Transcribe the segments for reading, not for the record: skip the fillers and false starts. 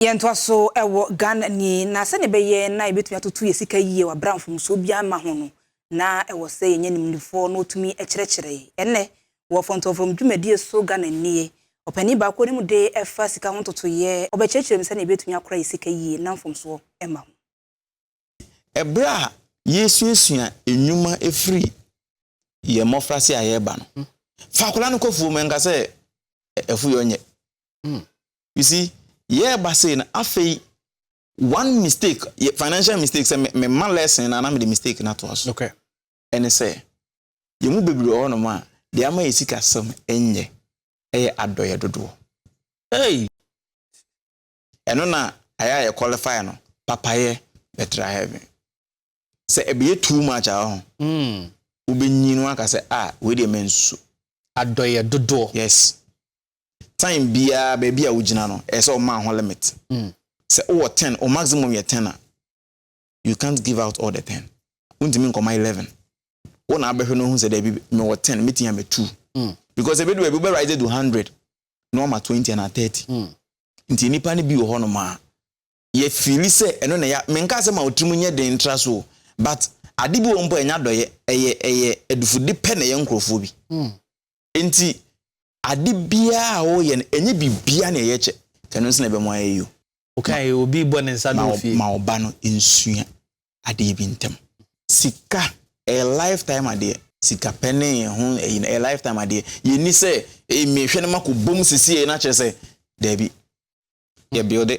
Yɛntoa so wɔ Ghana ni na sɛne ɛbɛyɛ na yɛbɛtumi atoto yɛ sika yie wɔ abra mfomsoɔ biara ma ho no, na ɛwɔ sɛ yɛnyɛ nimdifoɔ na ɔtumi kyerɛkyerɛ. Ɛnnɛ wɔ fɔntɔmfrɔm dwumadie so Ghana nie, ɔpanin baako ne mu de ɛfa sika ho ntotoyɛ, ɔbɛkyerɛkyerɛ mu sɛne yɛbɛtumi akora yɛ sika yie na mfomsoɔ ma ho. Ɛberɛ a yɛsuasua nnwuma ɛfiri yɛn mmɔfra a yɛreba no, fa akwadaa no kɔ fuo mu, nka sɛ ɛfu yɛ ɔnyɛ. You see, yɛreba sei no, afei one mistake, financial mistake, sɛ me ma lesson na mede mistake na toa so. Ɛne sɛ yɛn mu bebree wɔ hɔnom a deɛ ama yɛ sika sɛm ɛnyɛ ɛyɛ adɔyɛ dodoɔ. Hey. Ɛno na ayɛ a yɛ qualify no papayɛ bɛtra heaven sɛ ɛbɛyɛ too much a ɔho wobɛnyi no aka sɛ a wei deɛ mansu. Adɔyɛ dodoɔ. Yes, time biara baabi a wogyina no, ɛyɛ sɛ ɔma ho limit. Sɛ wowɔ 10 o, maximum yɛ 10 a, you can't give out all the 10. Wontumi nkɔma 11. Wo na abɛhwɛ no hu sɛ daabi, mewɔ 10, mɛtumi ama 2 because ebi do baabi wobɛ rise to 100 na ɔma 20 ana 30. Nti nipa no bi wɔ hɔnom a yɛfili sɛ ɛno na ya menka sɛ ma wotirim nyɛ den ntra so, but ade bi wɔ mpo ɛnya dɔyɛ, ɛyɛ adufudi pɛ na ɛyɛ nkurɔfoɔ bi. Nti ade biara a wɔyɛ no, ɛnyɛ biribiara na ɛyɛ kyɛ kɛno nso na ɛbɛmo ayɛ yi o. Okay, obi bɔ ne nsa do fie. Ma ɔba no nsua adeɛ bi ntɛm. Sika ɛyɛ lifetime adeɛ. Sika pɛ ne ho ɛyi ɛyɛ lifetime adeɛ. Yɛni sɛ ɛyɛ mehwɛ no ma kɔ bom sisi yɛ na kyerɛ sɛ daabi, yɛ build.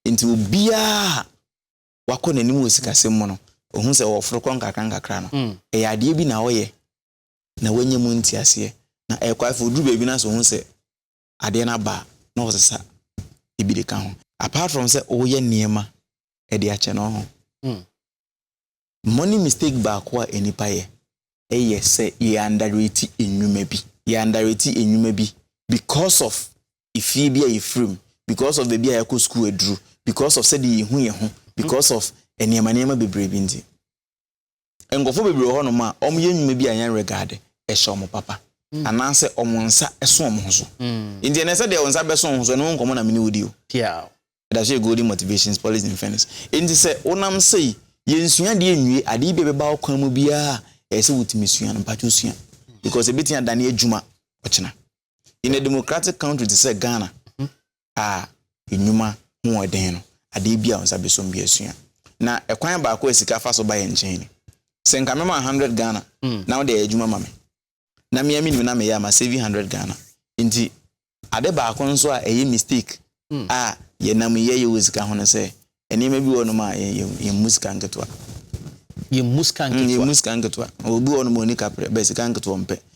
Nti obiara wakɔ n'anim wɔ sikasɛm mu no, ohun sɛ wɔforo kɔ nkakra nkakra no, ɛyɛ adeɛ bi na ɔyɛ na wanya mu nteaseɛ na ɛkɔ. Afei oduru baabi na sɛ ohun sɛ adeɛ no aba na ɔsesa ebi de ka ho, apart from sɛ ɔreyɛ nneɛma ɛde akyɛ no ho. Money mistake baako a nipa yɛ ɛyɛ sɛ yɛ underrate nnwuma bi. Yɛ underrate nnwuma bi because of efie bi a yɛfiri mu, because of baabi a yɛkɔ school aduru, because of sɛdeɛ yɛhu yɛn ho, because of nneɛma nneɛma bebree bi. Nti nkurɔfoɔ bebree wɔ hɔnom a wɔyɛ nnwuma bi a yɛn regard ɛhyɛ wɔn papa anaasɛ wɔn nsa ɛso wɔn ho so. Nti ɛnɛ sɛ deɛ wɔn nsa bɛso wɔn ho so, ɛno ho nkɔmɔ na mene wodi o. Ɛda so yɛ golden motivations policy in fairness. Nti sɛ wonam sei, yɛnsua deɛ nwie adeɛ bi a ɛbɛba wo kwan mu biara, ɛyɛ sɛ wotumi sua no, mpatwo sua, because ebɛtumi adane adwuma ɔkyena. In a democratic country te sɛ Ghana a nnwuma ho ɔden no, adeɛ bi a wɔn nsa bɛso bi asua na ɛkwan baako a sika fa so ba yɛn nkyɛn ni sɛ nka mɛma 100 Ghana na wode ayɛ adwuma ma me na mmea mi nim na meyɛ ama save 100 Ghana. Nti ade baako nso a ɛyɛ mistake a yɛnam yɛyɛ wɔ sika ho no sɛ nneɛma bi wɔ nom a yɛmmu sika nketewa. Yɛmmu sika nketewa. Yɛmmu sika nketewa. Obi wɔ nom a ɔni kaprɛ bɛ sika nketewa mpɛ.